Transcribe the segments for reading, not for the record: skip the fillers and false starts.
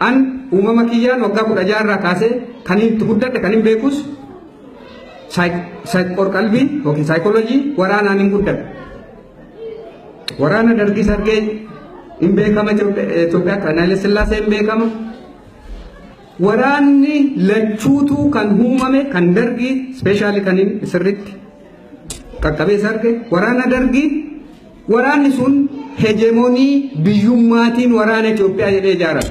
An uumama kiyyaan waggaa 16 irraa kaasee kan itti guddadhe kan hin beekus qorqalbii yookiin saayikooloojii waraanaan hin guddadhe. Waraana Dargii sargee hin beekama Itoophiyaa kan Haile Sillaasee hin beekama. Waraanni lachuutuu kan uumame kan Dargii ispeeshaalii kan sirriitti qaqqabee sarge waraana Dargii waraanni sun hegemonii biyyummaatiin waraana Itoophiyaa jedhee ijaarame.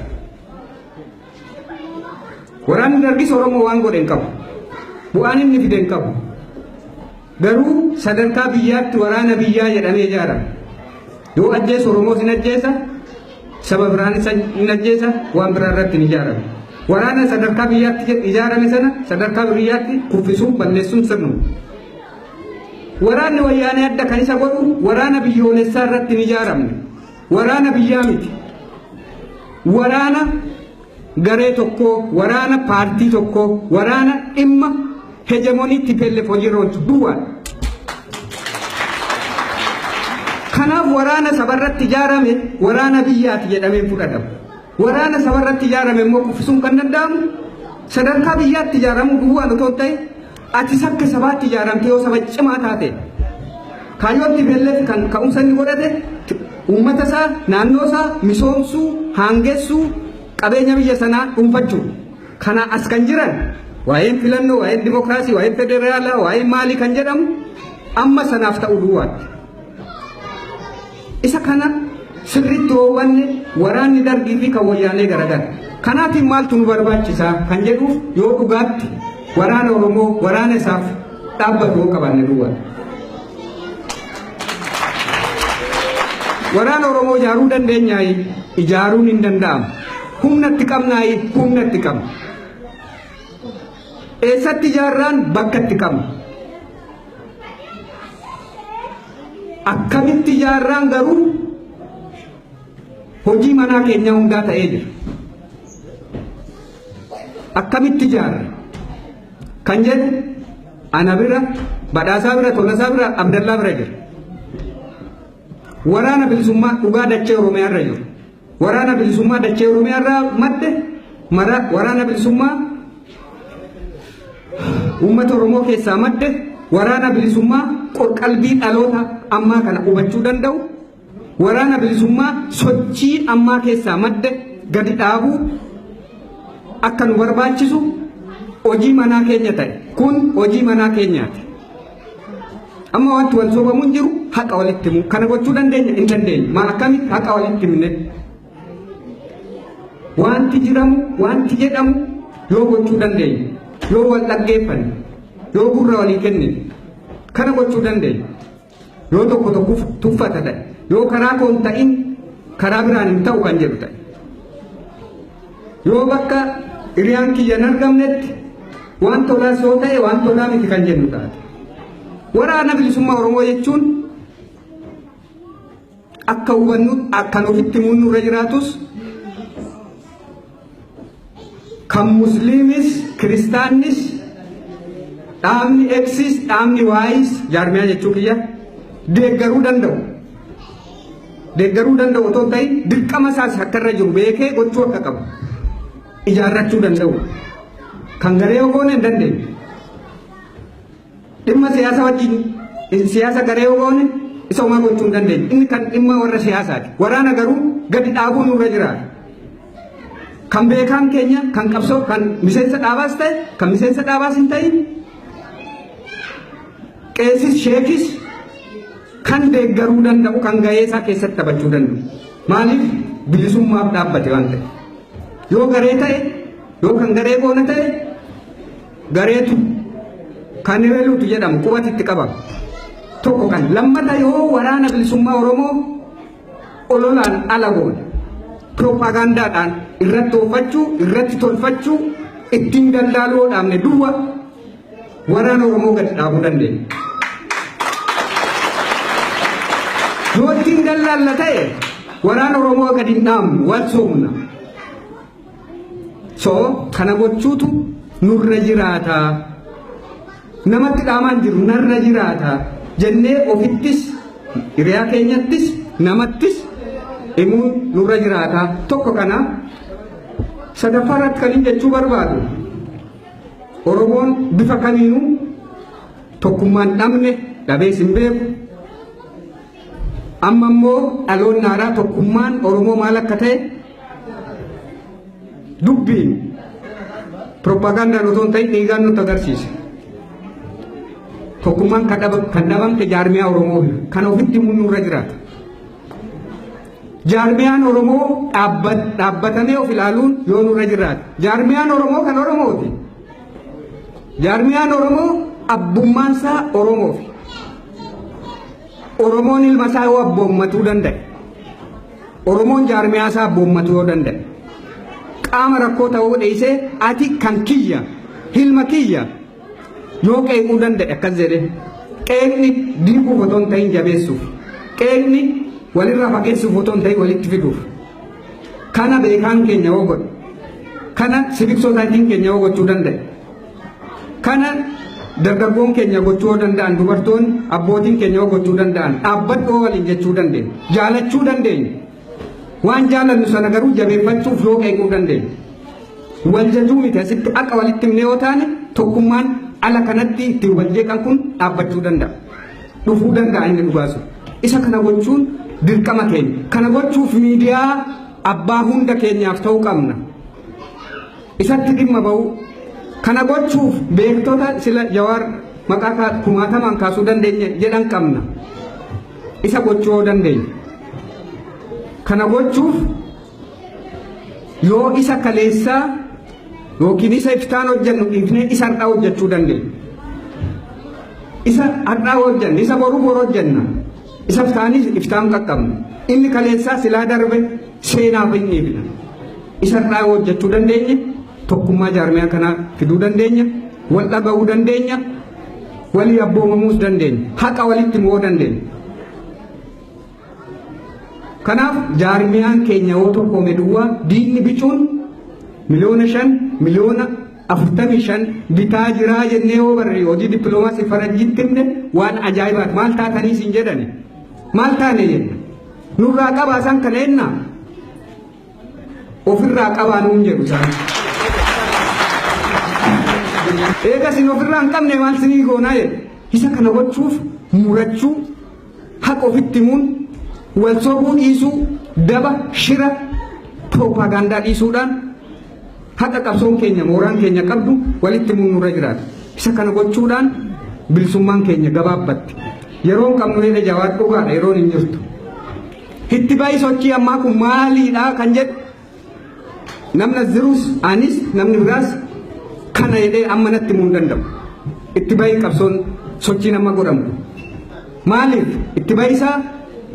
Waraanni Dargis Oromoo waan godhe hin qabu. Bu'aan inni fide hin qabu. Garuu sadarkaa biyyaatti waraana biyyaa jedhamee ijaarame. Yoo ajjeesu Oromoos hin ajjeesa, saba biraanis hin ajjeesa, waan biraa irratti hin ijaarame. Waraana sadarkaa biyyaatti ijaarame sana sadarkaa biyyaatti kuffisuun balleessuun sirnuma. Waraanni Wayyaanee adda kan isa godhu waraana biyyoolessaa irratti hin ijaaramne. Waraana biyyaa miti. Waraana garee tokkoo, waraana paartii tokkoo, waraana dhimma hegemonii TPLF hojiirra oolchu duwwaadha. Kanaaf waraana sabarratti ijaarame waraana biyyaati jedhamee fudhatama. Waraana sabarratti ijaarame immoo kuffisuun kan danda'amu sadarkaa biyyaatti ijaaramuu duwwaan otoo hin ta'in atis akka sabaatti ijaaramte yoo saba cimaa taate. Kaayyoon TPLF kan ka'umsa inni godhate uummata isaa, naannoo isaa misoomsuu, haangessuu, qabeenya biyya sanaa dhuunfachuu. Kana as kan jiran waa'een filannoo, waa'een dimokiraasii, waa'een federaalaa, waa'een maalii kan jedhamu amma sanaaf ta'uu duwwaatti. Isa kana sirriitti yoo hubanne waraanni Dargii fi kan Wayyaanee garagara. Kanaatiin maaltu nu barbaachisaa kan jedhuuf yoo dhugaatti waraana Oromoo waraana isaaf dhaabbatu yoo qabaanne duwwaadha. Waraana Oromoo ijaaruu dandeenyaayi? Ijaaruun hin danda'amu. Humna itti qabnaayi? Humna itti qabna. Eessatti ijaarraan? Bakka itti qabna. Akkamitti ijaarraan garuu hojii manaa keenyaa hundaa ta'ee jira. Akkamitti ijaarra kan jedhu ana bira, Badhaasaa bira, Tolasaa bira, Abdallaa bira jira. Waraana bilisummaa dhugaa dachee Oromiyaa irra jiru. Waraana bilisummaa dachee Oromiyaa irraa madde waraana bilisummaa uummata Oromoo keessaa madde waraana bilisummaa qorqalbii dhaloota ammaa kana hubachuu danda'u waraana bilisummaa sochii ammaa keessaa madde gadi dhaabuu akka nu barbaachisu hojii manaa keenya ta'e. Kun hojii manaa keenyaati. Amma wanti wal sobamu hin jiru, haqa walitti himu. Kana gochuu dandeenya? Hin dandeenyu. Maa akkamitti haqa walitti himne? Wanti jiramu, wanti jedhamu yoo gochuu dandeenya, yoo wal dhaggeeffanne, yoo gurra walii kennine, kana gochuu dandeenya. Yoo tokko tokko tuffata ta'e, yoo karaa koon ta'in karaa biraan hin ta'u kan jedhu ta'e. Yoo bakka hiriyaan kiyya hin argamnetti waan tolaas yoo ta'e waan tolaa miti kan jennu taate. Waraana bilisummaa Oromoo jechuun akka hubannu akkan ofitti himuun nurra jiraatus kan musliimis kiristaannis dhaabni X's dhaabni Y's jaarmiyaa jechuu kiyya deeggaruu danda'u. Deeggaruu danda'u otoo hin ta'in dirqama isaas akka irra jiru beekee gochuu akka qabu ijaarrachuu danda'u. Kan garee yoo goone hin dandeenye. Dhimma siyaasa wajjin siyaasa garee yoo goone isa homaa gochuu hin dandeenye. Inni kan dhimma warra siyaasaati. Waraana garuu gadi dhaabuu nurra jiraata. Kan beekaan keenya kan qabsoo kan miseensa dhaabaas ta'e kan miseensa dhaabaas hin ta'in qeesis sheekis kan deeggaruu danda'u kan gahee isaa keessatti taphachuu danda'u. Maaliif bilisummaaf dhaabbate waan ta'e. Yoo garee ta'e yoo kan garee goona ta'e gareetu kan ebeluutu jedhamu qubati itti qabama. Tokko kan lammata yoo waraana bilisummaa Oromoo ololaan ala goone pirooppaagaandaadhaan irratti oofachuu irratti tolfachuu ittiin daldaaluu yoo dhaabne duwwa waraana Oromoo gadi dhaabuu dandeenya. Yoo ittiin dallaalla ta'e waraana Oromoo gadi hin dhaabnu wal soomna. So kana gochuutu nurra jiraata. Namatti dhaamaan jiru narra jiraata jennee ofittis hiriyaa keenyattis namattis himuun nurra jiraata. Tokko kana. Sadaffaa irratti kan inni jechuu barbaadu, Oromoon bifa kamiinuu tokkummaan dhabne dhabees hin beeku. Amma immoo dhaloonni haaraa tokkummaan Oromoo maal akka ta'e dubbiin propagandaan otoo hin ta'in dhiigaan nutti agarsiise. Tokkummaan kan dhabamte jaarmiyaa Oromoo kan ofitti himuun nurra jiraata. Jaarmiyaan Oromoo dhaabbatamee of ilaaluun yoo nurra jiraata. Jaarmiyaan Oromoo kan Oromooti. Jaarmiyaan Oromoo abbummaan isaa Oromoofi. Oromoon ilma isaa yoo abboommatuu danda'e, Oromoon jaarmiyaa isaa abboommatuu yoo danda'e, qaama rakkoo ta'uu dhiisee ati kan kiyya, ilma kiyya yoo qeequu danda'e akkas jedhee, qeeqni diiguuf otoo hin ta'in jabeessuuf, qeeqni walirraa fageessuuf otoo hin ta'in walitti fiduuf. Kana beekaan keenya yoo godhe, kana civic societyn keenya yoo gochuu danda'e, kana dargaggoon keenya gochuu yoo danda'an, dubartoonni, abbootiin keenya yoo gochuu danda'an, dhaabbadhoo waliin jechuu dandeenya, jaalachuu dandeenya. Waan jaalannu sana garuu jabeeffachuuf yoo qeequu dandeenya. Wal jajuu miti, asitti akka walitti himnee yoo taane tokkummaan ala kanatti ittiin wal jeeqan kun dhaabbachuu danda'a. Dhufuu danda'a inni dhugaasu. Isa kana gochuun dirqama keenya. Kana gochuuf miidiyaa abbaa hunda keenyaaf ta'uu qabna. Isatti dhimma ba'uu. Kana gochuuf beektota sila Jawaar maqaa kumaatamaan kaasuu dandeenya jedhan qabna. Isa gochuu yoo dandeenya. Kana gochuuf yoo isa kaleessaa yookiin isa iftaan hojjennu dhiifnee isa har'aa hojjechuu dandeenya. Isa har'aa hojjenna, isa boruu boru hojjenna. Isa iftaanis iftaan qaqqabna. Inni kaleessaa silaa darbe seenaaf hin dhiifna. Isa har'aa hojjechuu dandeenye tokkummaa jaarmiyaa kanaa fiduu dandeenya, wal dhaga'uu dandeenya, walii abboomamuus dandeenya, haqa walitti himuu dandeenya. Kanaaf jaarmiyaan keenya yoo tokkoome duwwaa diinni bicuun 5 miliyoona, 45 miliyoona bitaa jiraa jennee yoo barre hojii dippiloomaasii faranjiitti himne waan ajaa'ibaati. Maal taatanii siin jedhani? Maal taane jenna? Nurraa qabaa isaan kana jennaa? Ofirraa qabaa nuun jedhu isaan. Eega isin ofirraa hin qabne maal sinii goonaa jedhu. Isa kana gochuuf murachuu, haqa ofitti himuun, wal sobuu dhiisuu, daba, shira, piroopaagandaa dhiisuudhaan haqa qabsoon keenya mooraan keenya qabdu walitti himuun nurra jiraata. Isa kana gochuudhaan bilisummaan keenya gabaabbatti. Yeroon qabnu jedhe Jawaar, dhugaadha, yeroon hin jirtu. Itti bahi sochii ammaa kun maaliidha kan jedhu namni as jirus anis namni biraas kana jedhee amma natti himuu hin danda'u. Itti bahi qabsoon sochiin amma godhamu. Maaliif itti bahi isaa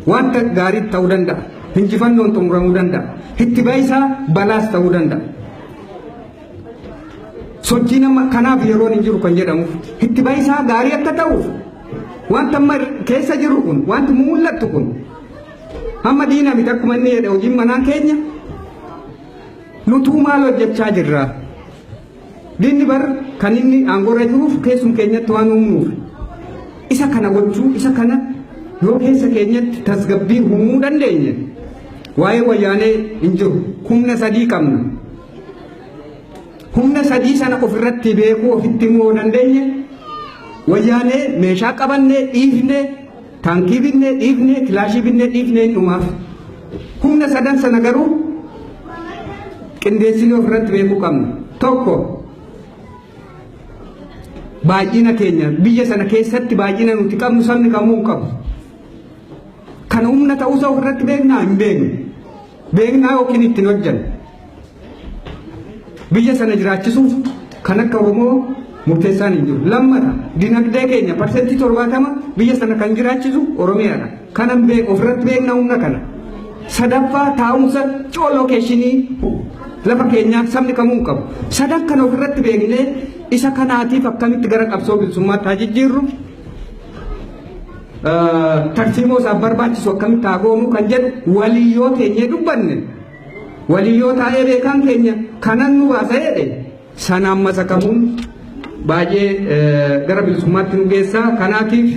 wanta gaarii ta'uu danda'a. Injifannoon xumuramuu danda'a. Itti bahi isaa balaas ta'uu danda'a. Sochiin amma kanaaf yeroon hin jiru kan jedhamuuf itti bahi isaa gaarii akka ta'uuf wanta amma keessa jiru kun, wanti mul'attu kun, hamma diina miti akkuma inni jedhe hojiin manaa keenya nutuu maal hojjechaa jirra. Diinni bar kan inni aangoorra jiruuf keessum keenyatti waan uumuuf isa kana gochuu, isa kana yoo keessa keenyatti tasgabbii uumuu dandeenye waa'ee wayyaanee hin jiru. Humna sadii qabna. Humna sadii sana ofirratti beekuu, ofitti himuu dandeenye wayyaanee meeshaa qabannee dhiifnee, taankii binnee dhiifnee, kilaashii binnee dhiifnee hin dhumaaf. Humna sadan sana garuu qindeessinee ofirratti beekuu qabna. Tokko, baay'ina keenya. Biyya sana keessatti baay'ina nuti qabnu sabni kamuu hin qabu. Kana humna ta'uusaa ofirratti beeknaa hin beeknu. Beeknaa yookiin ittiin hojjennu. Biyya sana jiraachisuuf kan akka Oromoo murteessaan hin jiru. Lammata, dinagdee keenya 70% biyya sana kan jiraachisu Oromiyaadha. Kana ofirratti beekna humna kana. Sadaffaa, taa'umsa location lafa keenyaa sabni kamuu hin qabu. Sadan kana ofirratti beeknee isa kanaatiif akkamitti gara qabsoo bilisummaatti haa jijjiirru, tarsiimoo isaaf barbaachisu akkamitti haa goonuu kan jedhu walii yoo teenyee dubbanne, walii yoo taa'ee beekan keenya kanan nu baasa jedhe sanaan masakamuun baay'ee gara bilisummaatti nu geessa. Kanaatiif.